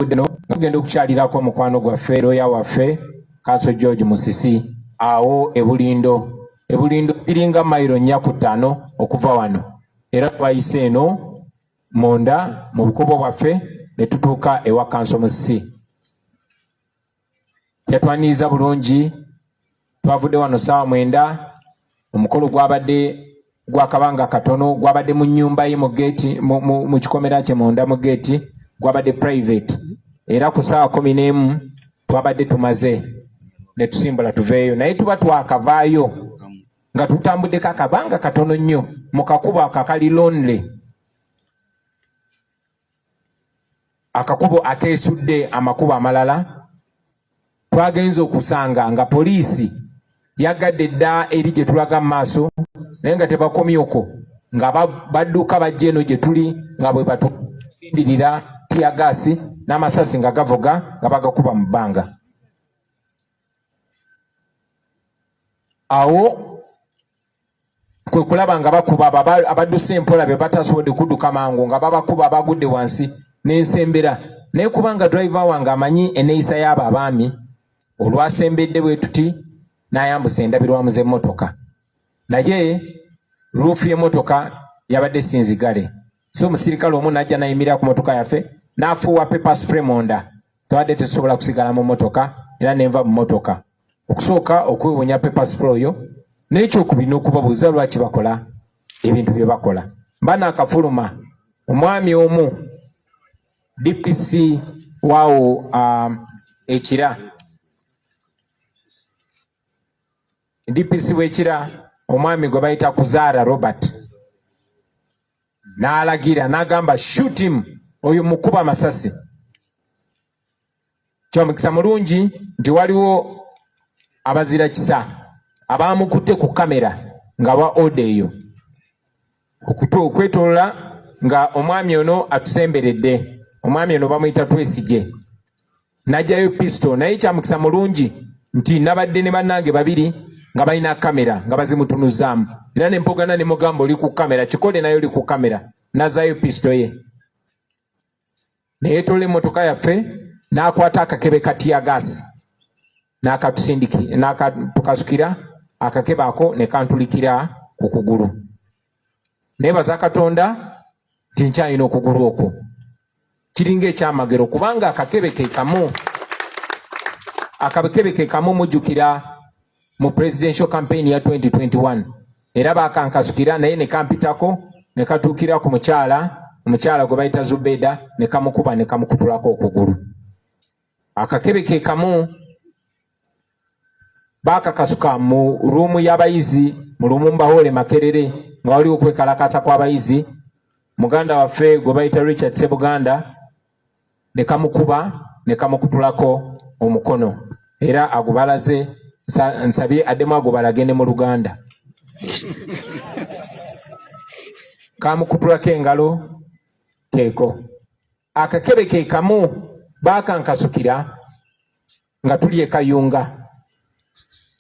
Budde tugenda okukyalirako mukwano gwaffe, looya waffe, Kanso George Musisi, awo e Bulindo. E Bulindo kiringa mayiro 4 ku 5 okuva wano, era twayise eno munda mu bukubo bwaffe ne tutuuka ewa Kanso Musisi. Yatwaniriza bulungi. Twavudde wano ssaawa 9. Omukolo gwabadde gwakabanga katono, gwabadde mu nnyumba ye mu geeti, mu kikomera kye munda mu geeti, gwabadde private, era ku ssaawa 11 twabadde tumaze ne tusimbula tuveeyo. Naye tuba twakavaayo nga tutambuddeko akabanga katono nnyo mu kakubo akakali lonely, akakubo akeesudde amakubo amalala, twagenze okusanga nga poliisi yagadde dda eri gye tulaga mu maaso, naye nga tebakomye okwo, nga badduka bajja eno gye tuli nga bwe batusindirira teargas n'amasasi nga gavuga nga bagakuba mu bbanga. Awo kwe kulaba nga bakuba abadduse empola be batasobodde kudduka mangu, nga babakuba abagudde wansi n'ensembera. Naye kubanga driver wange amanyi enneeyisa y'abo abaami, olwasembedde bwe tuti n'ayambusa endabirwamu z'emmotoka, naye roof y'emmotoka yabadde sinzigale, so omusirikale omu n'ajja n'ayimirira ku mmotoka yaffe n'afuuwa pepper spray munda. Twabadde tetusobola kusigala mu mmotoka, era nenva mu mmotoka okusooka okwewunya pepper spray oyo, n'ekyokubiri n'okubabuuza lwaki bakola ebintu bye bakola. Mba naakafuluma, omwami omu DPC waawo ekira, DPC w'ekira, omwami gwe bayita Kuzaara Robert, n'alagira n'agamba, "Shoot him, oyo mukuba amasasi." Kyomukisa mulungi nti waliwo abazira kisa abamukutte ku kamera nga wa order eyo okwetolola nga omwami ono atusemberedde. Omwami ono bamuyita Twesigye, n'ajjayo pistol, naye kyamukisa mulungi nti nabadde ne bannange babiri nga balina kamera nga bazimutunuzaamu, era nempogana ne mugamba, "Oli ku kamera, kikole naye oli ku kamera." Nazaayo pistol ye, neyeetola emmotoka yaffe, n'akwata akakebe ka teargas n'akatusindiki n'akatukasukira akakebe ako ne kantulikira ku kugulu. Neebaza Katonda nti nkyalina okugulu okwo, kiringa ekyamagero, kubanga akakebe ke kamu, akakebe ke kamu mujjukira mu presidential campaign ya 2021, era bakankasukira naye ne kampitako ne katuukira ku mukyala, omukyala gwe bayita Zubeda, ne kamukuba ne kamukutulako okugulu. Akakebe ke kamu bakakasuka mu room y'abayizi mu Lumumba Hall Makerere, nga waliwo okwekalakasa kw'abayizi, muganda waffe gwe bayita Richard Sebuganda, ne kamukuba ne kamukutulako omukono, era agubalaze. Nsabye addemu agubalage ne mu Luganda. Kamukutulako engalo keeko. Akakebe ke kamu bakankasukira nga tuli e Kayunga,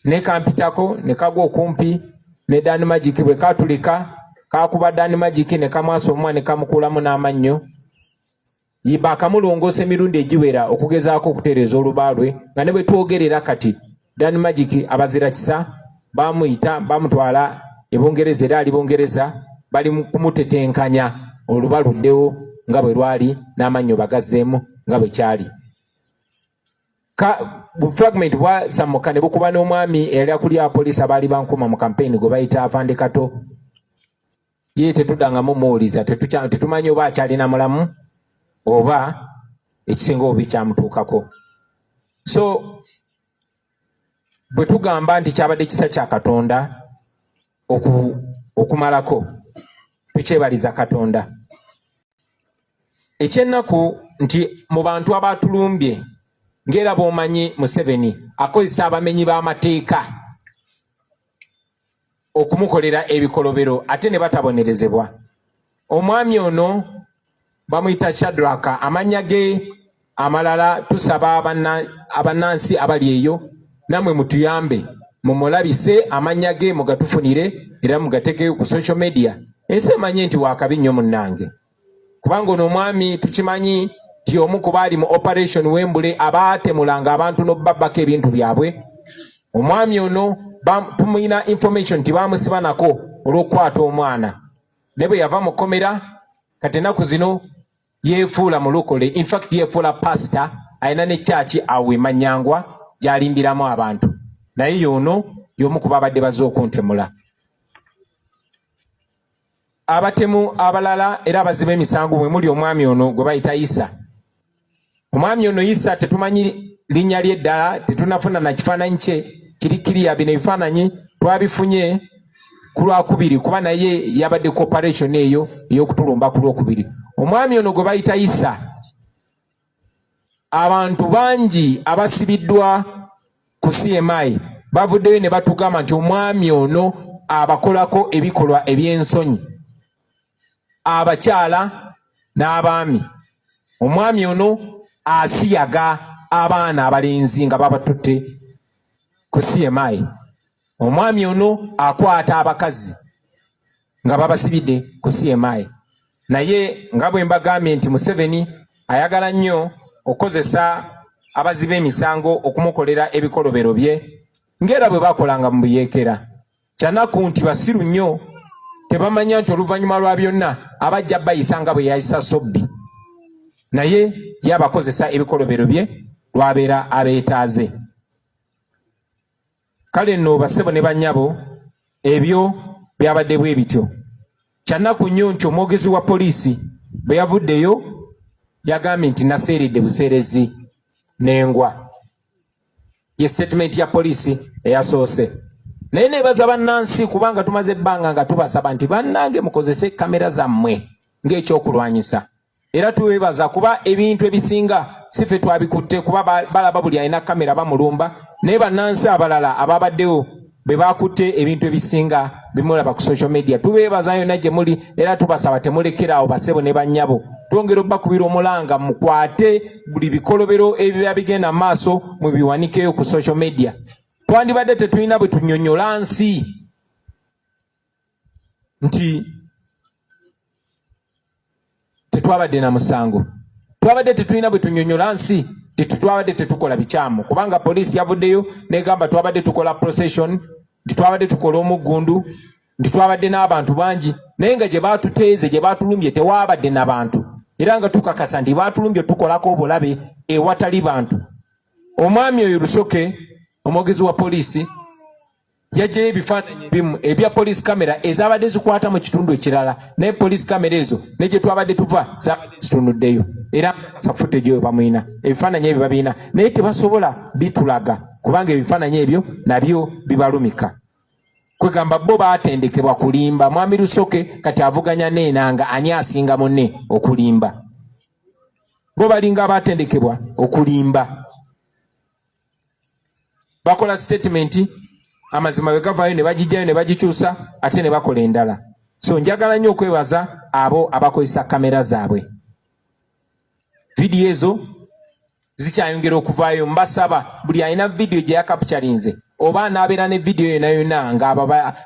ne kampitako ne kagwa okumpi ne Dan Magic. Bwe katulika kakuba Dan Magic ne kamwasa omumwa ne kamukuulamu n'amannyo. Bakamulongoosa emirundi egiwera okugezaako okutereeza oluba lwe, nga ne bwe twogerera kati Dan Magic abazira kisa bamuyita bamutwala e Bungereza, era ali Bungereza, bali kumutetenkanya oluba luddewo nga bwe lwali n'amannyo bagazzeemu nga bwe kyali. Fragment bwasammuka ne bukuba n'omwami eyali akulya apoliisi abaali bankuma mu campaign gwe bayita Afande Kato. Ye tetuddangamu muwuliza, tetumanyi oba akyalina mulamu oba ekisinga obubi kyamutuukako. So bwe tugamba nti kyabadde kisa kya Katonda okumalako, tukyebaliza Katonda. Ekyennaku nti mu bantu abatulumbye, ng'era bw'omanyi Museveni akozesa abamenyi b'amateeka okumukolera ebikolobero ate ne batabonerezebwa, omwami ono bamuyita Shadraka, amannya ge amalala tusaba abannansi abali eyo nammwe mutuyambe mumulabise amannya ge, mugatufunire era mugatekeyo ku social media, ensi emanye nti wakabi nnyo munnange, kubanga ono omwami tukimanyi. nti omu ku baali mu Operation Wembule abaatemulanga abantu n'okubabbako ebintu byabwe. Omwami ono tumuyina information nti baamusiba nako olw'okukwata omwana, naye bwe yava mu kkomera kati ennaku zino yeefuula mulokole, infact yeefuula pasita, alina ne kyaki awo e Manyangwa gy'alimbiramu abantu, naye y'ono y'omu ku babadde bazze okuntemula. Abatemu abalala era abaziba emisango mwe muli omwami ono gwe bayita Isa. Omwami ono Isa tetumanyi linnya lye ddala, tetunafuna na kifaananyi kye kiri kiriya. Bino ebifaananyi twabifunye ku Lwakubiri, kuba naye yabadde ku operation eyo ey'okutulumba ku Lwokubiri. Omwami ono gwe bayita Isa, abantu bangi abasibiddwa ku CMI bavuddeyo ne batugamba nti omwami ono abakolako ebikolwa eby'ensonyi, abakyala n'abaami. Omwami ono asiyaga abaana abalenzi nga babatutte ku CMI. Omwami ono akwata abakazi nga babasibidde ku CMI. Naye nga bwe mbagambye nti Museveni ayagala nnyo okukozesa abazi b'emisango okumukolera ebikolobero bye, ng'era bwe bakolanga mu buyeekera. Kyanaku nti basiru nnyo, tebamanya nti oluvannyuma lwa byonna abajja bayisa nga bwe yayisa Sobbi, naye ye abakozesa ebikolobero bye lwabeera abeetaaze. Kale nno basebo ne bannyabo, ebyo byabadde bwe bityo. Kyanaku nnyo nti omwogezi wa poliisi bwe yavuddeyo yagambye nti naseeredde buseerezi n'engwa. Ye statement ya poliisi eyasoose. Naye neebaza bannansi, kubanga tumaze ebbanga nga tubasaba nti bannange mukozese kamera zammwe ng'ekyokulwanyisa, era tubeebaza kuba ebintu ebisinga si ffe twabikutte, kuba balaba buli alina kamera bamulumba, naye bannansi abalala ababaddewo be bakutte ebintu ebisinga bimulaba ku social media. Tubeebaza yonna gye muli, era tubasaba temulekera awo. Basebo ne bannyabo, twongera obbakubira omulanga mukwate buli bikolobero ebiba bigenda mu maaso, mubiwanikeyo ku social media. Twandibadde tetulina bwe tunyonyola nsi nti tetwabadde na musango, twabadde tetulina bwe tunyonyola nsi twabadde tetukola bikyamu, kubanga poliisi yavuddeyo negamba twabadde tukola procession, nti twabadde tukola omuggundu, nti twabadde n'abantu bangi, naye nga gye baatuteeze, gye baatulumbye tewaabadde n'abantu, era nga tukakasa nti baatulumbye tukolako obulabe ewatali bantu. Omwami oyo Lusoke, omwogezi wa poliisi, yajjayo ebifaananyi ebimu ebya poliisi kamera ezabadde zikwata mu kitundu ekirala, naye poliisi kamera ezo ne gye twabadde tuva zabadde zitunuddeyo, era footage eyo bamwina. Ebifaananyi ebyo babirina, naye tebasobola bitulaga kubanga ebifaananyi ebyo nabyo bibalumika. Kwegamba bo baatendekebwa kulimba. Mwami Lusoke kati avuganya n'Enanga ani asinga munne okulimba. Bo balinga abatendekebwa okulimba, bakola statement, amazima bwe gavaayo ne bagijjayo ne bagikyusa ate ne bakola endala. So njagala nnyo okwebaza abo abakozesa kamera zaabwe. Vidiyo ezo zikyayongera okuvaayo. Mbasaba buli alina vidiyo gye yakapukyalinze oba anaabeera ne vidiyo yonna yonna nga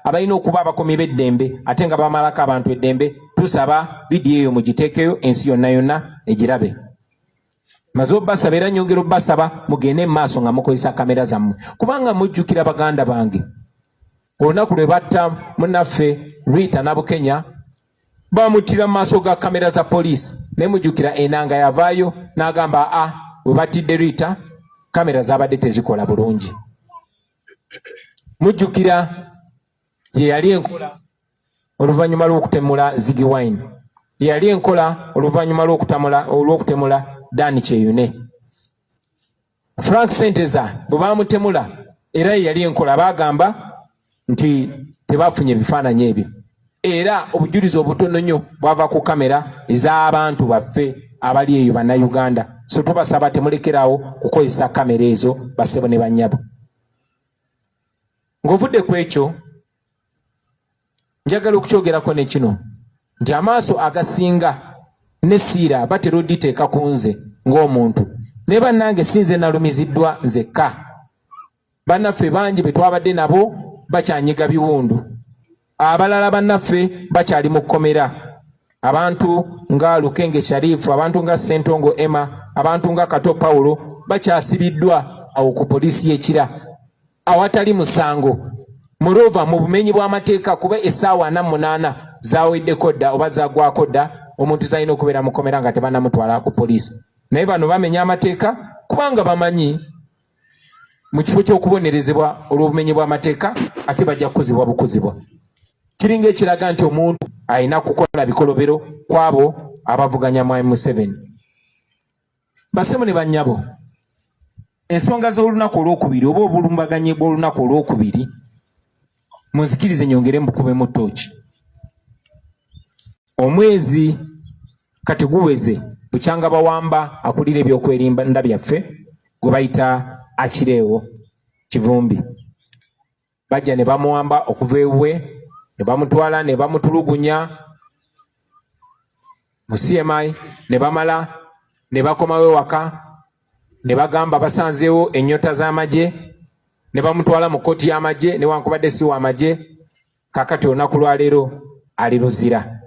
abalina okuba abakomi b'eddembe ate nga bamalako abantu eddembe, tusaba vidiyo eyo mugiteekeyo ensi yonna yonna egirabe. Maze obbasaba era nyongera obbasaba mugende mu maaso nga mukozesa kamera zammwe, kubanga mujjukira, baganda bange, olunaku lwe batta munnaffe Rita Nabukenya, bamuttira mu maaso ga kamera za poliisi, naye mujjukira Enanga yavaayo n'agamba a we battidde Rita kamera zabadde tezikola bulungi. Mujjukira ye yali enkola oluvannyuma lw'okutemula Ziggy Wine, ye yali enkola oluvannyuma olw'okutemula Dan Kyeyune. Frank Senteza bwe bamutemula, era ye yali enkola, baagamba nti tebafunye ebifaananyi ebyo, era obujulizi obutono nnyo bwava ku kamera ez'abantu baffe abali eyo Bannayuganda. So tubasaba temulekerawo kukozesa kamera ezo, basebo ne bannyabo. Ng'ovudde ku ekyo, njagala okukyogerako ne kino nti amaaso agasinga n'essiira batera oditeeka ku nze ng'omuntu, naye bannange si nze nalumiziddwa nzekka. Bannaffe bangi be twabadde nabo bakyanyiga biwundu, abalala bannaffe bakyali mu kkomera. Abantu nga Lukenge Sharifu, abantu nga Ssentongo Emma, abantu nga Kato Paulo bakyasibiddwa awo ku poliisi y'e Kira awatali musango, moreover mu bumenyi bw'amateeka, kuba essaawa 48 zaweddeko dda oba zagwako dda omuntu zalina okubeera mukomera nga tebanamutwala ku poliisi. Naye bano bamenya amateeka kubanga bamanyi mu kifo ky'okubonerezebwa olw'obumenyi bw'amateeka ate bajja kukuzibwa bukuzibwa. Kiringa ekiraga nti omuntu alina kukola bikolobero kwabo abavuganya Mwami Museveni. Basemu ne bannyabo, ensonga z'olunaku olwokubiri oba obulumbaganyi bw'olunaku olwokubiri, munzikirize nyongere mbukubemu ttooki. Omwezi kati guweze bukyanga bawamba akulira ebyokwerinda byaffe gwe bayita Akireewo Kivumbi. Bajja ne bamuwamba okuva ewuwe ne bamutwala ne bamutulugunya mu CMI, ne bamala ne bakomawo ewaka ne bagamba basanzeewo ennyota z'amagye ne bamutwala mu kkooti y'amagye, newankubadde si w'amagye. Kakati olunaku lwaleero ali Luzira.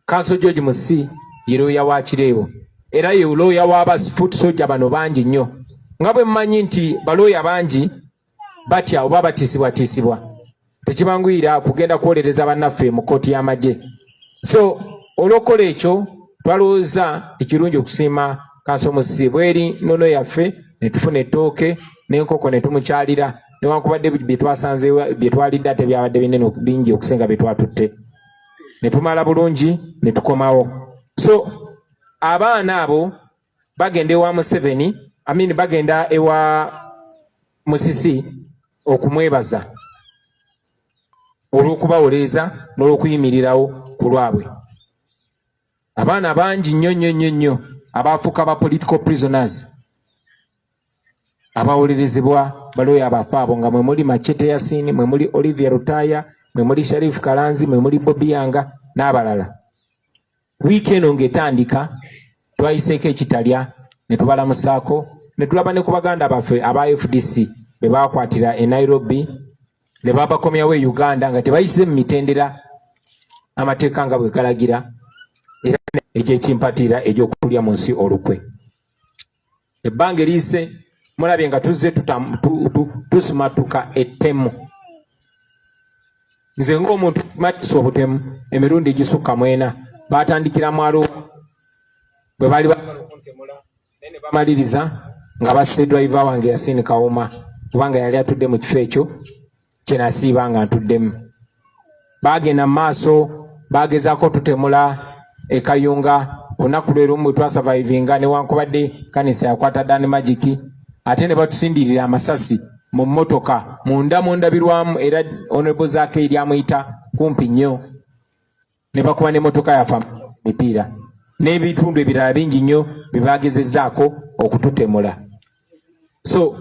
Counsel George Musi ye looya wa Kireewo era ye looya w'aba foot soldier bano bangi nnyo. Nga bwe mmanyi nti balooya bangi batya oba batiisibwatiisibwa, tekibanguyira kugenda kwolereza bannaffe mu kkooti y'amagye. So olw'okukola ekyo twalowooza ekirungi okusiima Counsel Musisi bweri nnono yaffe ne tufuna ettooke n'enkoko ne tumukyalira, newankubadde bye twasanze bye twalidde ate byabadde binene bingi okusinga bye twatutte, ne tumala bulungi ne tukomawo. So abaana abo bagenda ewa Museveni, I mean bagenda ewa Musisi okumwebaza olw'okubawolereza n'olw'okuyimirirawo ku lwabwe. Abaana bangi nnyo nnyo nnyo nnyo abaafuuka ba political prisoners abawolerezebwa balooya abafe abo, nga mwe muli Machete Yasini, mwe muli Olivia Lutaaya, mwe muli Sharif Kalanzi, mwe muli Bobi Yanga n'abalala. Wiiki eno ng'etandika twayiseeko ekitalya ne tubalamusaako ne tulaba ne ku baganda baffe aba FDC be baakwatira e Nairobi ne babakomyawo e Uganda nga tebayise mu mitendera amateeka nga bwe galagira, era egy'ekimpatiira egy'okulya mu nsi olukwe. Ebbanga eriyise mulabye nga tuzze tusumatuka ettemu. Nze ng'omuntu matisa obutemu emirundi egisukka mwena. Baatandikira mwalo bwe baali baagala okuntemula, naye ne bamaliriza nga basse driver wange Yasin Kawuma, kubanga yali atudde mu kifo ekyo kye nasiiba nga ntuddemu. Baagenda mu maaso bagezaako tutemula e Kayunga olunaku lwe lumu bwe twasavaivinga, newankubadde kanisa yakwata Dan Magic, ate ne batusindirira amasasi mu mmotoka munda mu ndabirwamu, era Honorable Zaake eri amuyita kumpi nnyo, ne bakuba n'emmotoka yaffe emipiira n'ebitundu ebirala bingi nnyo bye bagezezzaako okututemula. So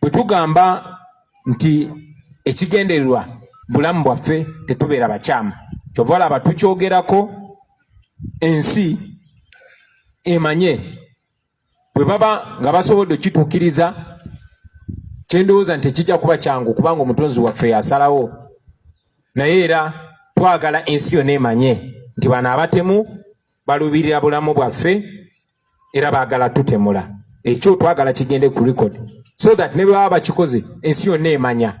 bwe tugamba nti ekigendererwa bulamu bwaffe, tetubeera bakyamu. Kyova olaba tukyogerako ensi emanye. Bwe baba nga basobodde okituukiriza, kyendowooza nti tekijja kuba kyangu kubanga omutonzi waffe yasalawo, naye era twagala ensi yonna emanye nti bano abatemu baluubirira bulamu bwaffe era baagala tutemula. Ekyo twagala kigende ku record so that ne bwe baba bakikoze ensi yonna emanya.